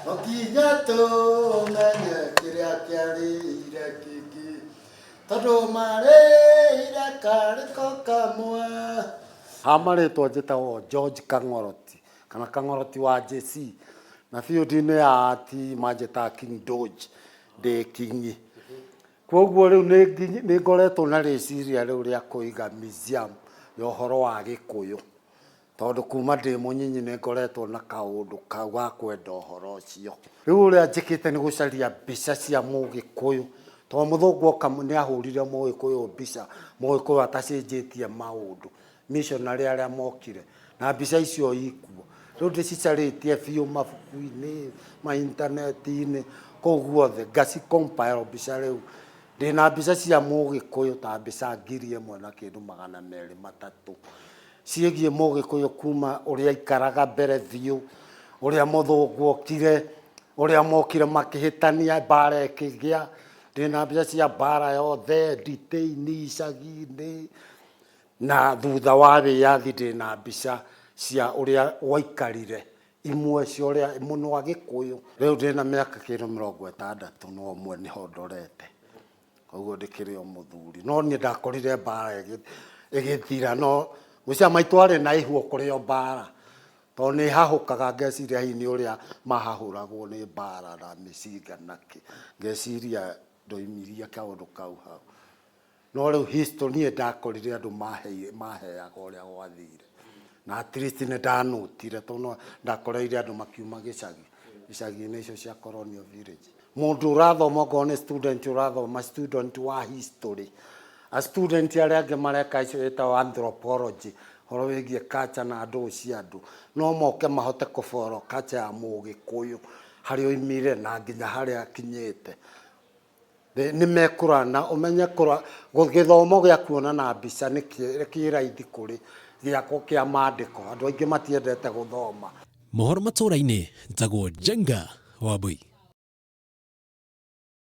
No nginya tũmenye kĩrĩa kĩarĩire kĩngĩ, tondũ marĩire karĩko kamwe. Ha marĩtwa njĩtagwo George Kang'oroti kana Kang'oroti wa JC, na field-inĩ ya art manjĩtaga King Doge, ndĩ kingi. Kwoguo rĩu nĩ ngoretwo na rĩciria rĩu rĩa kũiga museum ya ũhoro wa Gĩkũyũ. Tondũ kuma ndĩ mũnyinyi nĩ ngoretwo na kaũndũ kau ga kwenda ũhoro ũcio. Rĩu ũrĩa njĩkĩte nĩ gũcaria mbica cia Mũgĩkũyũ, tondũ mũthũngũ oka nĩ ahũrire Mũgĩkũyũ mbica, Mũgĩkũyũ atacenjetie maũndũ, missionary arĩa mokire, na mbica icio ikuo. Rĩu ndĩcicarĩtie biũ mabuku-inĩ, ma intaneti-inĩ, kũu guothe, ngaci compile mbica rĩu. Ndĩna mbica cia Mũgĩkũyũ ta mbica 1000 na kĩndũ 230. Ciĩgiĩ Mũgĩkũyũ kuma ũrĩa aikaraga mbere biũ, ũrĩa mũthũngũ okire, ũrĩa mokire makĩhĩtania mbara ĩkĩgĩa, ndĩna mbica cia mbara yothe, nditĩini, icagi-inĩ, na thutha wa wĩyathi ndĩna mbica cia ũrĩa gwaikarire, imwe cia ũrĩa mũno Agĩkũyũ. Rĩu ndĩna mĩaka kĩndũ 61 nĩho ndorete. Koguo ndĩkĩrĩ o mũthuri. No niĩ ndakorire mbara ĩgĩthira no ngwĩciria maitũ arĩ na ihu o kũrĩ o mbara. Tondũ nĩ hahũkaga ngeciria hihi nĩ ũrĩa mahahũragwo nĩ mbara na mĩcinga na kĩ. Ngeciria ndoimirie kaũndũ kau hau. No rĩu history niĩ ndakorire andũ maheaga ũrĩa gwathire. Na at least nĩ ndanũtire tondũ ndakoreire andũ makiuma gĩcagi, icagi-inĩ icio cia Colonial Village. Mũndũ ũrathoma okorwo nĩ student ũrathoma student wa history, a student arĩa angĩ mareka icio ĩtagwo anthropology, ũhoro wĩgiĩ culture na ndũũ cia andũ, no moke mahote kũ follow culture ya mũgĩkũyũ harĩa oimire na nginya harĩa akinyĩte. Nĩ mekũrora na ũmenye kũrora, gĩthomo gĩa kuona na mbica nĩ kĩ raithi kũrĩ gĩakwo kĩa mandĩko. Andũ aingĩ matiendete gũthoma. Mohoro matũũra-inĩ, njagwo Njenga Wambui.